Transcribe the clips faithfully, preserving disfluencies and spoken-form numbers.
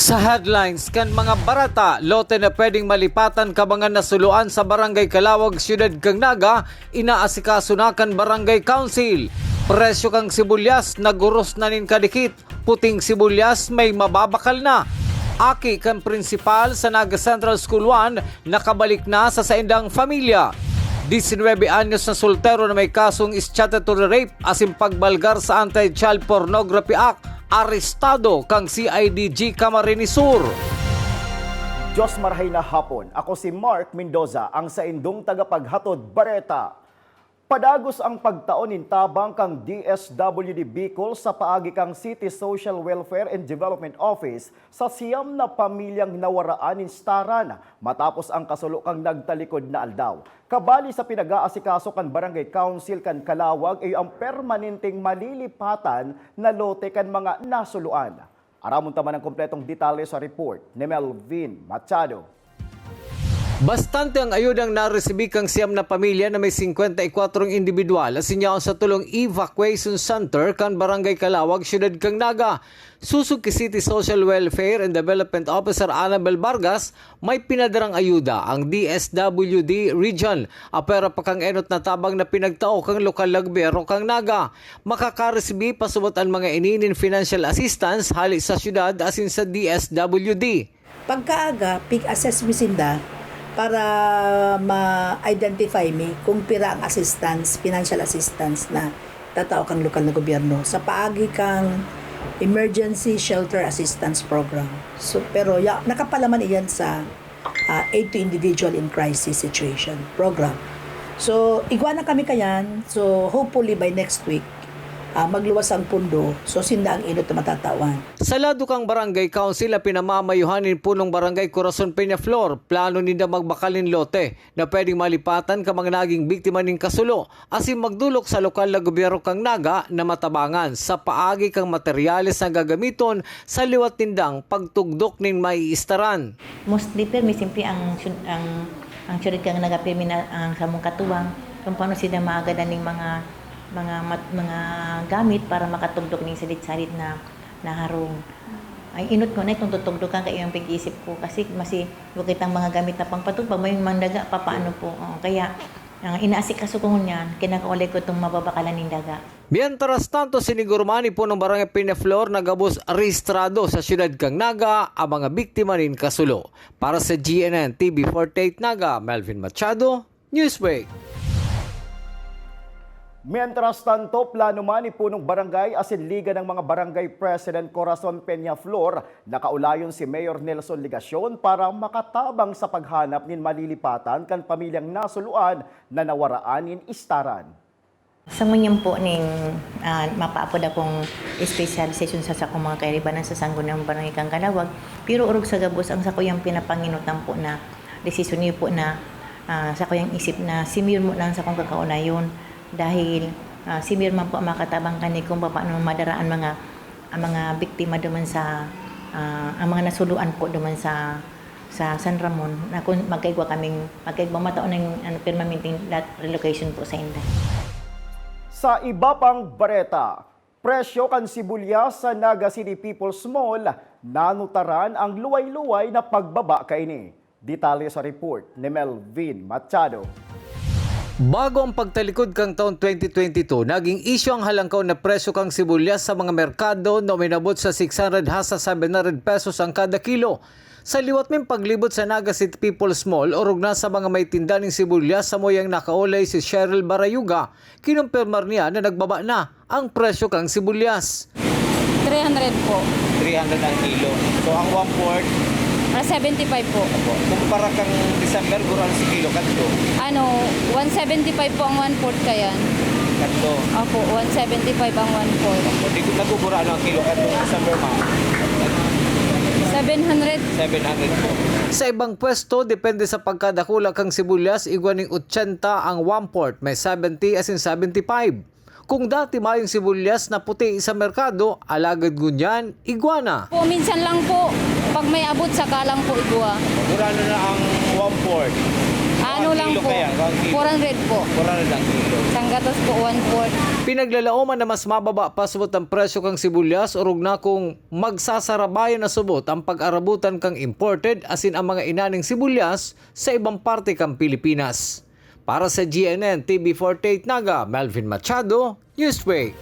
Sa headlines kan mga bareta, lote na pwedeng malipatan kan mga nasuluan sa Barangay Calawag, Siyudad kan Naga, inaasikaso na kan Barangay Council. Presyo kan sibulyas, naguros na nin kadikit. Puting sibulyas, may mababakal na. Aki kan prinsipal sa Naga Central School one, nakabalik na sa saindang pamilya. Disinwebe anyos na soltero na may kasong statutory rape asin pagbalgar sa Anti-Child Pornography Act, arestado kan C I D G Camarines Sur. Diyos marhay na hapon. Ako si Mark Mendoza, ang saindong tagapaghatod bareta. Padagos ang pagtao nin tabang kan D S W D Bicol sa paagi kan City Social Welfare and Development Office sa siyam na pamilyang nawaraan nin staran matapos ang kasulo kan nagtalikod na aldaw. Kabali sa pinag-aasikaso kan Barangay Council kan Calawag iyo ang permanenteng malilipatan na lote kan mga nasuluan. Aramon ta man ang kompletong detalye sa report ni Melvin Machado. Bastante ang ayudang naresibi kan siyam na pamilya na may singkwenta y kwatro individual asin yaon sa tulong evacuation center kan Barangay Calawag, Siyudad kan Naga. Sosog ki City Social Welfare and Development Officer Annabel Vargas, may pinadarang ayuda ang D S W D Region, apwera pa kan enot na tabang na pinagtao kan lokal na gobyerno kan Naga. Makakaresibi pasabot an mga ini nin financial assistance hali sa siyudad asin sa D S W D. Pagkaaga, pig-assess mi sinda para ma-identify mi kung pira ang assistance, financial assistance na tatao kang lokal na gobyerno sa paagi kang Emergency Shelter Assistance Program. So, pero ya, nakapalaman iyan sa, ah, Aid to Individual in Crisis Situation Program. So, igwa na kami kayan. So, hopefully by next week, ah, magluwas ang pundo. So, sinda ang enot na matatawan. Sa lado kang Barangay Council na pinamamayuhan nin punong barangay Corazon Peñaflor, plano ninda magbakal nin lote na pwedeng malipatan kan mga naging biktima nin kasulo asin magdolok sa lokal na gobyerno kan Naga na matabangan sa paagi kan materyales na gagamiton sa liwat nindang pagtugdok nin maiistaran. Mostly, pirmi, simpre ang siyud-, ang, ang siyudad kan Naga pirmi na ang samong katuwang, kung paano sila maagadan ning mga, mga mat-, mga gamit para makatugdok ning sadit-sadit na, na harong. Ay, enot ko na itong tutugdokan kay iyang pag-iisip ko kasi masi-, wa kitang mga gamit na pangpatugpag, may mga daga pa, paano po? Oo, kaya, ang inaasikaso ko ngunyan, kinakaulay ko itong mababakalan ning daga. Mientras tanto, siniguro man ni punong Barangay Peñaflor na gabos rehistrado sa siyudad kan Naga ang mga biktima nin kasulo. Para sa G N N T V forty-eight Naga, Melvin Machado, Newsbreak. Mientras tanto, plano man ni punong barangay asin Liga ng mga Barangay President Corazon Peñaflor na kaulayon si Mayor Nelson Legacion para makatabang sa paghanap nin malilipatan kan pamilyang nasuluan na nawaraan nin istaran. Sa ngunyan po ning, ah, mapaapod akong special session sa sakong mga kairibanan sa Sangguniang Barangay kan Calawag, pero orog sa gabos, ang sakuyang pinapanginutan po na desisyon niyo po na, ah, sakuyang isip na si Mayor mo lang sa kong kakaulayon dahil, ah, si Mayor man po ang makatabang kani kung paano madaraan mga, ang mga biktima duman sa, ah, ang mga nasuluan po duman sa sa San Ramon na kung magkaigwa kaming, magkaigwa matao ng, ano, permanenteng lot relocation po sa inda. Sa iba pang bareta, presyo kan sibulyas sa Naga City People's Mall, nanutaran ang luway-luway na pagbaba kaini. Detalye sa report ni Melvin Machado. Bago ang pagtalikod kang taon twenty twenty-two, naging isyu ang halangkaw na presyo kang sibulyas sa mga merkado na uminabot sa six hundred hasta seven hundred pesos ang kada kilo. Sa liwat nin paglibot sa Naga City People's Mall, orog na sa mga may tinda nin sibulyas, samuyang nakaulay si Cheryl Barayuga, kinumpirmar niya na nagbaba na ang presyo kan sibulyas. Three hundred po. Three hundred ang kilo. So, ang one-fourth? Ah, seventy-five po. Opo. Kumpara kang December, gurang si kilo kadto? Ano, one seventy-five po ang one-fourth kayan. Kadto? Opo, one seventy-five ang one-fourth. Opo. Di ko nagugura, ano, ang kilo kadto December, ma'am? Seven hundred. Seven hundred po. Sa ibang pwesto, depende sa pagkadakula kang sibulyas, igwa ning ochenta ang one-fourth, may seventy asin seventy-five. Kung dati mayong sibulyas na puti sa merkado, alagad ngunyan, igwa na. Po, minsan lang po, pag may abot, saka lang po igwa. Mura na na ang one-fourth. Ano Lang Kilo po, kaya, ang kilo? four hundred po. Four hundred ang kilo. Isang gatos po, one-fourth. Pinaglalaoman na mas mababa pa subot ang presyo kan sibulyas, orog na kung magsasarabayan na subot ang pag-arabutan kan imported asin ang mga inaning sibulyas sa ibang parte kan Pilipinas. Para sa G N N T V forty-eight Naga, Melvin Machado, Newsbreak.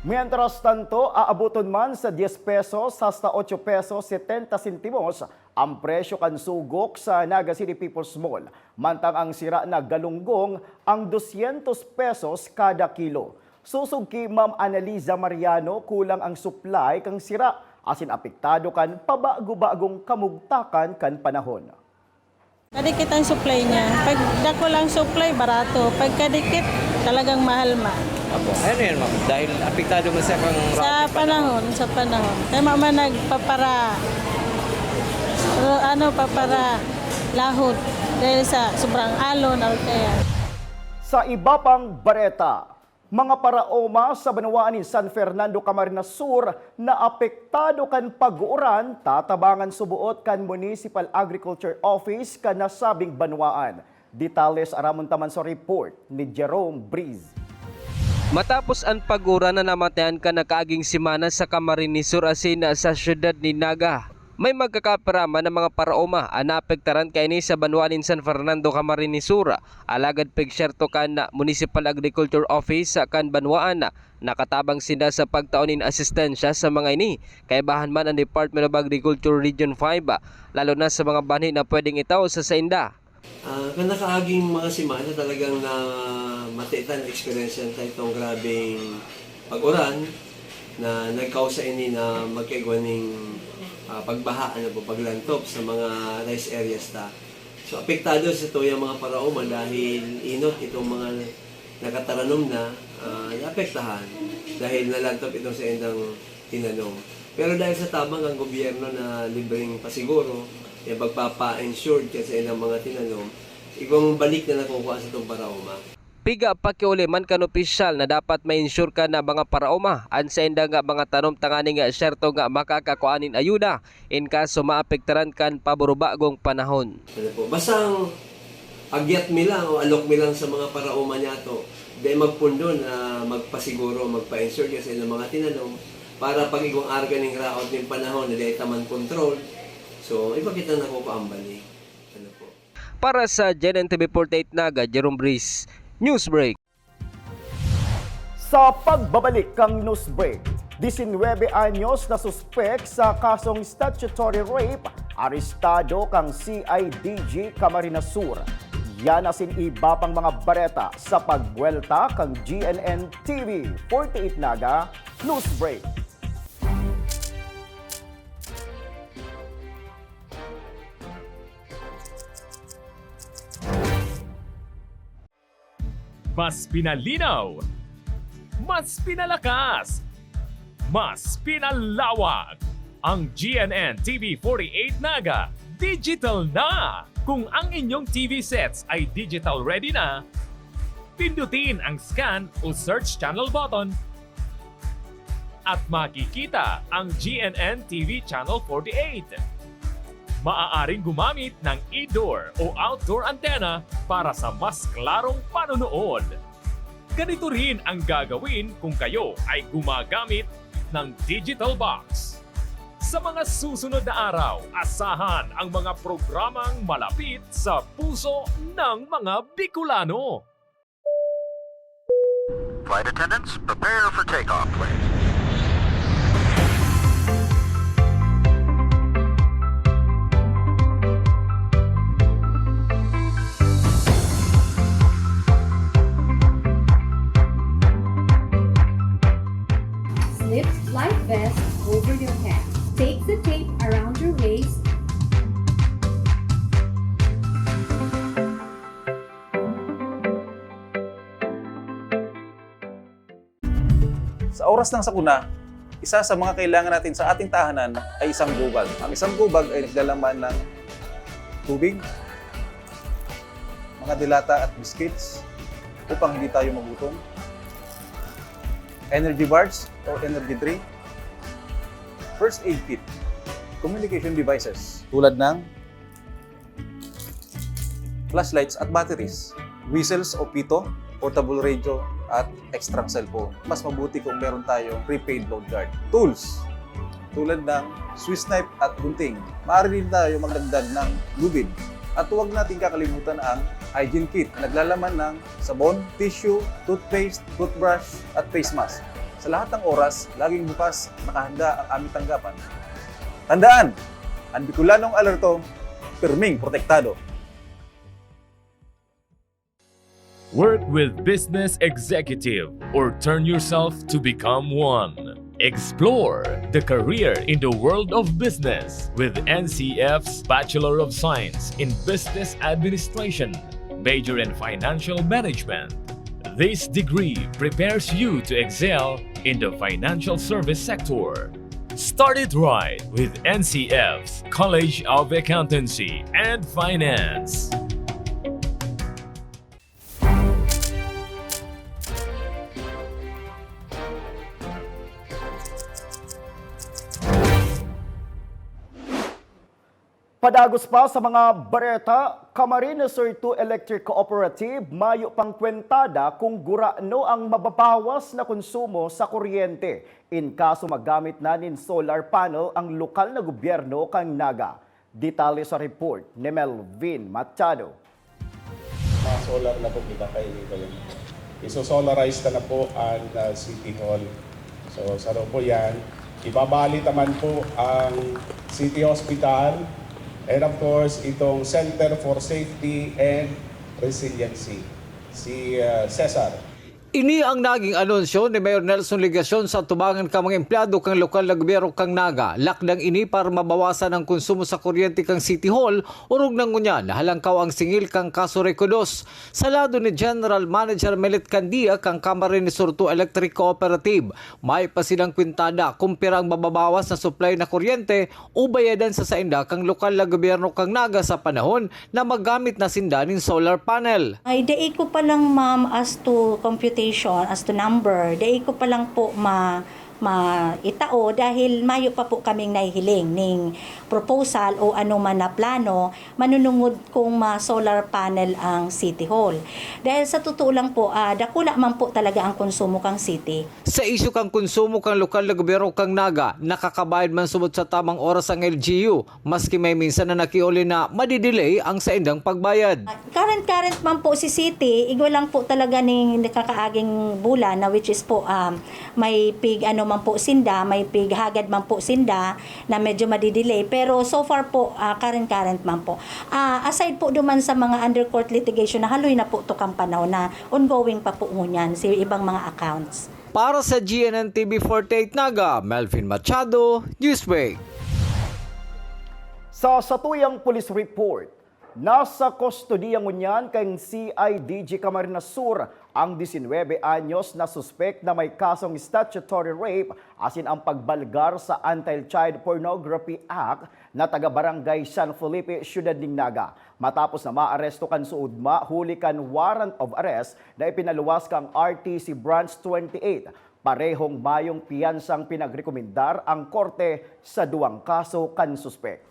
Mientras tanto, aaboton man sa dies pesos hasta ocho pesos setenta sentimos ang presyo kan sugok sa Naga City People's Mall, mantang ang sira na galunggong ang dosyentos pesos kada kilo. Susog ki Ma'am Analiza Mariano, kulang ang supply kan sira asin apektado kan pabago-bagong kamugtakan kan panahon. Kadikit ang supply niya. Pag dakul ang supply, barato. Pagkadikit, talagang mahal ma. Apo. Ano yan, ma'am? Dahil apektado man siya kang Sa raot ng panahon, sa panahon. Kaya mama nagpapara, ano, papara lahod dahil sa sobrang alon, or kaya Sa iba pang bareta, mga paraoma sa banwaan nin San Fernando, Camarines Sur, naapektado kan pag-uuran, tatabangan suboot kan Municipal Agriculture Office kan nasabing banwaan. Detalles aramon ta man sa report ni Jerome Breeze. Matapos an pag-uran na namatayan kan nakaaging semana sa Camarines Sur asin sa siyudad nin Naga, may magkakapira man na mga paraoma an naapektaran kaini sa banwaan nin San Fernando, Camarines Sur. Alagad pigsyerto kan Municipal Agriculture Office kan banwaan, nakatabang sinda sa pagtao nin asistensya sa mga ini. Kaibahan man an Department of Agriculture Region five, lalo na sa mga banhi na pwedeng itao sa sainda. Ah, kan nakaaging mga semana talagang namatitan, na-experience ta itong grabeng pag-uran na nagkausa ini na magkaigwa ning, ah, pagbaha, ano po, paglantop sa mga rice areas ta. So, apektado sa tuyang mga paraoma dahil inot itong mga nakataranom na, ah, naapektahan dahil nalantop itong saindang tinanom. Pero dahil sa tabang kan gobyerno na libreng pasiguro, ya pagpapa-insured kan saindang mga tinanom, igwang balik na nakukuha sa itong paraoma. Piga pakiuli man kan opisyal na dapat ma-insure kan mga paraoma an saindang mga tanom tanganing syerto nga makakakua nin ayuda in kaso maapektaran kan paburubagong panahon. Ano po, bastang agyat mi lang o alok mi lang sa mga paraoma niyato, dai magpundo na magpasiguro, magpa-insure kan saindang mga tinanom para pag igwang arog ning raot ning panahon na dai ta man control. So, iba kita nakukuha ang balik. Ano po? Para sa G N N T V forty-eight Naga, Jerome Breeze, Newsbreak. Sa pagbabalik kan Newsbreak, disinwebe anyos na suspek sa kasong statutory rape, arestado kan C I D G Camarines Sur. Yan asin iba pang mga bareta sa pagbuwelta kan G N N T V forty-eight Naga, Newsbreak. Mas pinalinaw, mas pinalakas, mas pinalawak. Ang G N N T V forty-eight Naga digital na! Kung ang inyong T V sets ay digital ready na, pindutin ang scan o search channel button at makikita ang G N N T V Channel forty-eight. Maaaring gumamit ng indoor o outdoor antenna para sa mas klarong panonood. Ganito rin ang gagawin kung kayo ay gumagamit ng digital box. Sa mga susunod na araw, asahan ang mga programang malapit sa puso ng mga Bicolano. Flight attendants, prepare for takeoff, please. Slip life vest over your head. Take the tape around your waist. Sa oras ng sakuna, isa sa mga kailangan natin sa ating tahanan ay isang gubag. Ang isang gubag ay naglalaman ng tubig, mga dilata at biscuits upang hindi tayo magutom, energy bars or energy drink, first aid kit, communication devices tulad ng flashlights at batteries, whistles o pito, portable radio, at extrang cellphone. Mas mabuti kung meron tayong prepaid load guard. Tools, tulad ng Swiss knife at gunting. Maaari din tayo magdagdag ng lubid. At huwag nating kakalimutan ang hygiene kit na naglalaman ng sabon, tissue, toothpaste, toothbrush, at face mask. Sa lahat ng oras, laging bukas, nakahanda ang aming tanggapan. Tandaan, ang Bicolanong alerto, pirming protektado. Work with Business Executive or turn yourself to become one. Explore the career in the world of business with N C F's Bachelor of Science in Business Administration, major in Financial Management. This degree prepares you to excel in the financial service sector. Start it right with N C F's College of Accountancy and Finance. Padagos pa sa mga bareta, Camarines Sur two Electric Cooperative mayo pang kwentada kung gurano ang mababawas na konsumo sa kuryente in kaso magamit na nin solar panel ang lokal na gobyerno kan Naga. Detalye sa report ni Melvin Machado. Mga solar na po kita kay iba yun. Iso-solarize na, na po ang uh, City Hall. So, saro po yan. Ibabali naman po ang City Hospital and of course, itong Center for Safety and Resiliency, si uh, Cesar. Ini ang naging anunsyo ni Mayor Nelson Legacion sa atubangan kan mga empleyado kan lokal na gobyerno kan Naga. Lakdang ini para mabawasan ang konsumo sa kuryente kan City Hall, orog na ngunyan nahalangkaw ang singil kan kaso Recodos. Sa lado ni General Manager Melit Candia kan Camarines Sur two Electric Cooperative, mayo pa silang kwintada kung pira ang mababawas na supply na kuryente o bayadan sa sainda kan lokal na gobyerno kan Naga sa panahon na magamit na sinda nin solar panel. Ay, dai ko pa lang, ma'am, as to computation, as to number, dai ko pa lang po ma maitao dahil mayo pa po kaming nahihiling ning proposal o ano man na plano manunungod kung ma-solar panel ang City Hall. Dahil sa totoo lang po, ah, dakula man po talaga ang konsumo kang city. Sa isyu kan konsumo kan lokal na gobyerno kan Naga, nakakabayad man subot sa tamang oras ang L G U, maski may minsan na nakiuli na madidelay ang saindang pagbayad. Current, current man po si City, igwa lang po talaga ning nakakaaging bulan na which is po um, may pig ano man po sinda, may pig hagad man po sinda na medyo madidelay. Pero so far po, uh, current, current man po. Uh, aside po duman sa mga under court litigation na haloy na po to kang panahon na ongoing pa po ngunyan si ibang mga accounts. Para sa G N N T V forty-eight Naga, Melvin Machado, Newsbreak. Sa satuyang police report, nasa kustodiya ngunyan kan C I D G Camarines Sur ang disinwebe anyos na suspek na may kasong statutory rape asin ang pagbalgar sa Anti-Child Pornography Act na taga Barangay San Felipe, Siyudad nin Naga. Matapos na maaresto kan suodma huli kan warrant of arrest na ipinaluwas kan R T C Branch twenty-eight, parehong mayong piyansang pinagrekomendar ang korte sa duwang kaso kan suspek.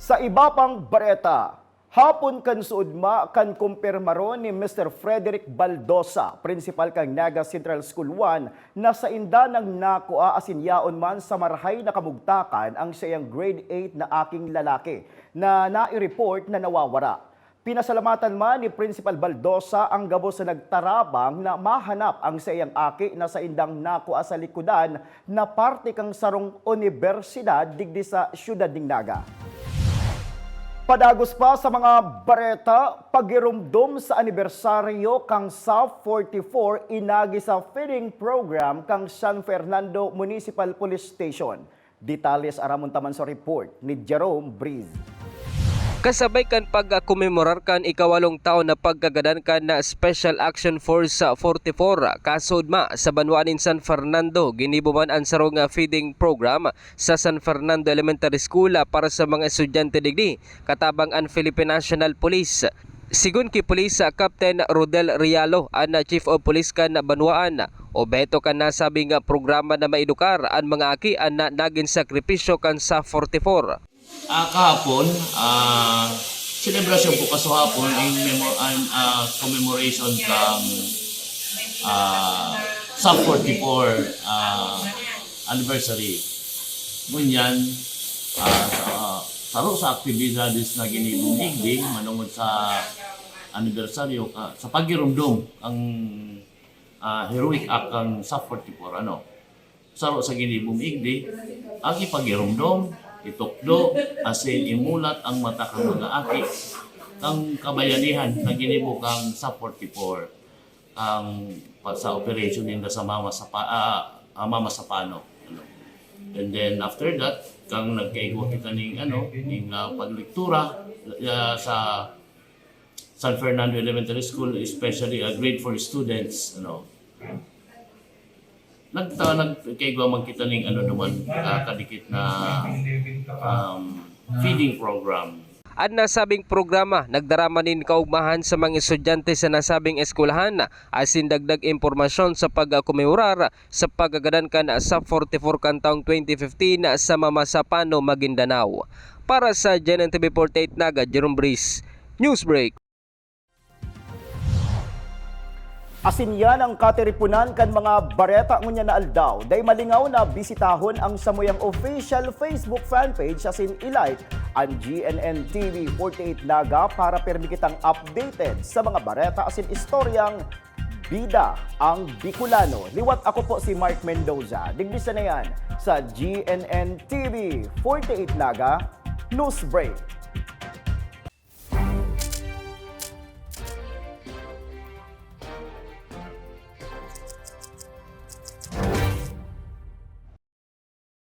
Sa iba pang bareta, hapon kan suodma kan kumpirmaron ni Mister Frederick Baldosa, principal kan Naga Central School one, na sainda nang nakua asin yaon man sa marahay na kamugtakan ang saiyang grade eight na aking lalaki na nai-report na nawawara. Pinasalamatan man ni Principal Baldosa ang gabos na nagtarabang na mahanap ang saiyang aki na saindang nakua sa likodan na parte kan sarong unibersidad digdi sa siyudad nin Naga. Padagos pa sa mga bareta, pagirumdom sa anibersaryo kan SAF forty-four inagi sa feeding program kan San Fernando Municipal Police Station. Detalye sa aramon taman sa report ni Jerome Breeze. Kasabay kan pagkomemorar kan ikawalong taon na pagkagadan kan Special Action Force forty-four, kasuodma sa banwaan nin San Fernando, ginibo man an sarong feeding program sa San Fernando Elementary School para sa mga estudyante digdi, katabang an Philippine National Police. Sigon ki Police Captain Rodel Rialo, an Chief of Police kan banwaan, obheto kan nasabing programa na maedukar an mga aki an nagin sakripisyo kan sa forty-four. Ah, kahapon, ah, Selebrasyon po kasuhapon ang memo-, ang, ah, commemoration kang, ah, sub forty-four, ah, anniversary. Ngunyan, ah, sa, saro sa aktibidades na ginibong digdi manungod sa anibersaryo ka, sa paghiromdom ang, ah, heroic act kang sub forty-four, ano. Saro sa ginibong igdi, ang ipaghiromdom, itukdo, asin imulat ang mata kan mga aki kan kabayanihan na ginibo kan sub forty-four, kan pa-, sa operasyon ninda sa Mama sa Pa-, ah, ah, Mama sa Pano, ano. And then after that, kan nagkaigwa kita ning, ano, ning, ah, paglektura, ah, sa San Fernando Elementary School, especially, ah, grade four students, ano. Nagta-, nagkaigwa man kita ning, ano naman, ah, kadikit na, um, feeding program. An nasabing programa nagdarama nin kaugmahan sa mga estudyante sa nasabing eskwelahan, asin dagdag impormasyon sa pagkomemorar sa pagkagadan kan sub forty-four kan taong twenty fifteen sa Mama sa Pano, Maguindanao. Para sa G N N T V forty-eight Naga, Jerome Breeze, Newsbreak. Asin yan ang katiriponan kan mga bareta ngunyan na aldaw. Dai malingaw na bisitahon ang samuyang official Facebook fanpage asin i-like an G N N T V forty-eight Naga para pirmi kitang updated sa mga bareta asin istoryang bida ang Bicolano. Liwat ako po si Mark Mendoza. Digdi sana yan sa G N N T V forty-eight Naga News Break.